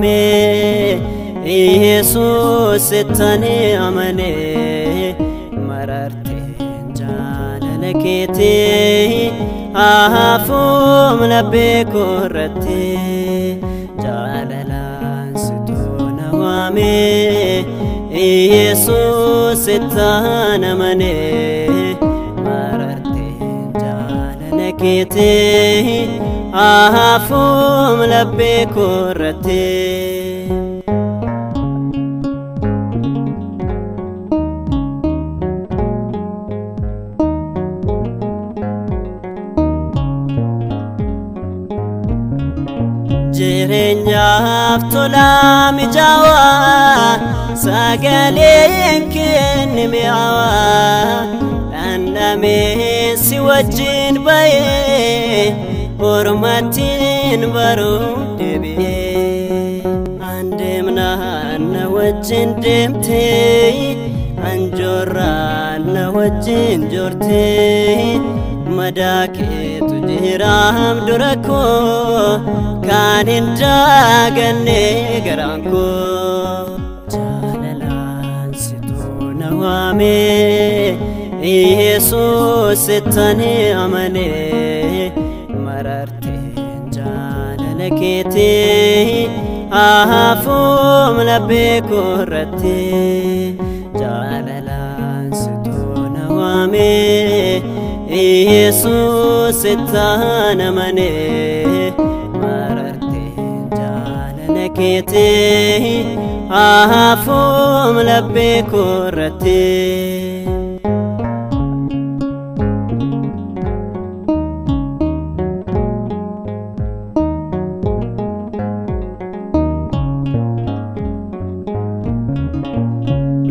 waame Yesuus ittani amane mararteen jaalala keetii hafuum laphee koorratti jaalalaan situu na waame Yesuus ittaan amane mararteen jaalala keetii hafuum laphee koorratti. Jireenyaaf tolaa mijaawaa sagaleen kenne mi'aawaa dhandhamee si wajjin ba'ee ormattiin baruu deebi'ee andeemnaan na wajjin deemtee anjoorraan na wajjin joortee madaa keetu jiraam dura koo kan hin daaganne garaan koo jaalalaan situu na waame Yesuus ittani amane mararteen jaalala keetii hafuum laphee koorratti jaalalaan situu na waame Yesuus ittaan amane mararteen jaalala keetii hafuum laphee koorratti.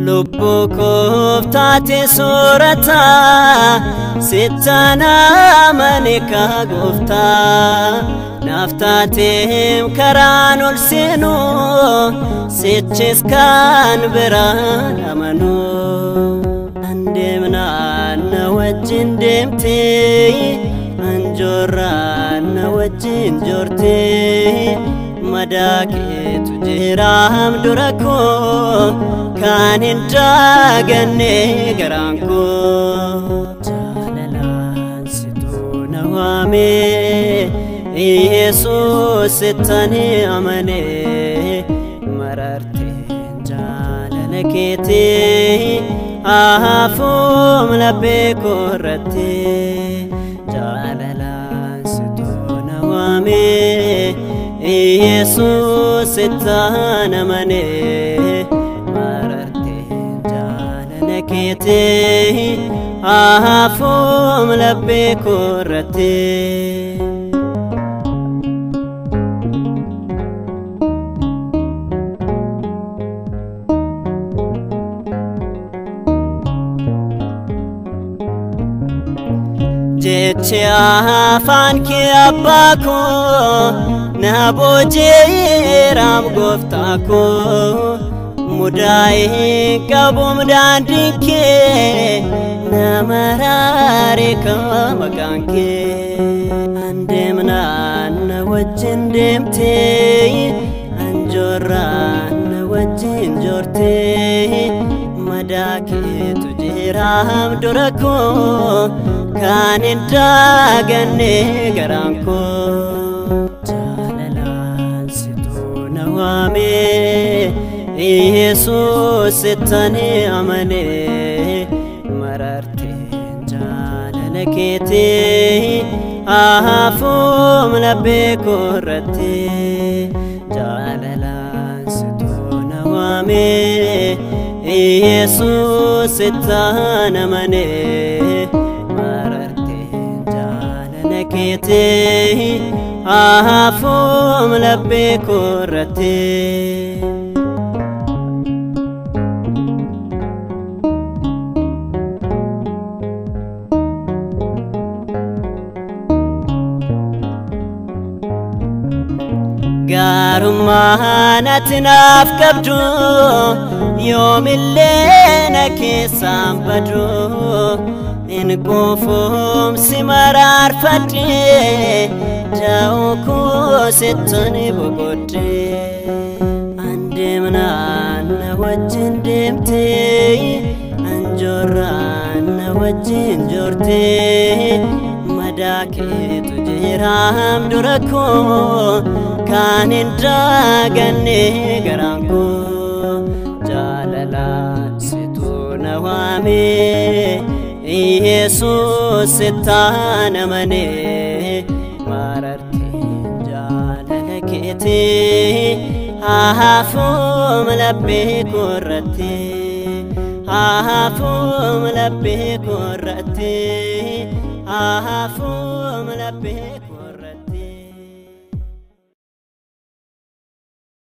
Lubbuu koof taate soorataa sittaan amane kaa gooftaa naaf taateem karaan ol seenuu sichis kan biraan amanuu andeemnaan na wajjin deemtee anjoorraan na wajjin joortee madaa keetu jiraam dura koo kan hin daaganne garaan koo jaalalaan situu na waame Yesuus ittani amane mararteen jaalala keetii hafuum laphee koorratti jaalalaan situu na waame Yesuus ittaan amane mararteen jaalala keetii hafuum laphee koorratti. Jechi afaan kee abbaa koo na booji'eeraam gooftaa koo mudaa hin qabuum daandiin kee na maraare kaa maqaan kee andeemnaan na wajjin deemtee anjoorraan na wajjin joortee madaa keetu jiraam dura koo kan hin daaganne garaan koo jaalalaan situu na waame Yesuus ittani amane mararteen jaalala keetii hafuum laphee koorratti jaalalaan situu na waame Yesuus ittaan amane mararteen jaalala keetii hafuum laphee koorratti. Gaarummaan ati naaf qabdu yoomillee na keessaan badu hin quufumsi maraarfadhe da'uu koo sittani boqodhe. Andeemnaan na wajjin deemtee, anjoorraan na wajjin joortee, madaa keetu jiraam dura koo kan hin daaganne garaan koo. Jaalalaan situ na waame, Yesuus sittaan amanee, mararteen jaalala keetii haafuum laphee koorratti, haafuum laphee koorratti, haafuum laphee.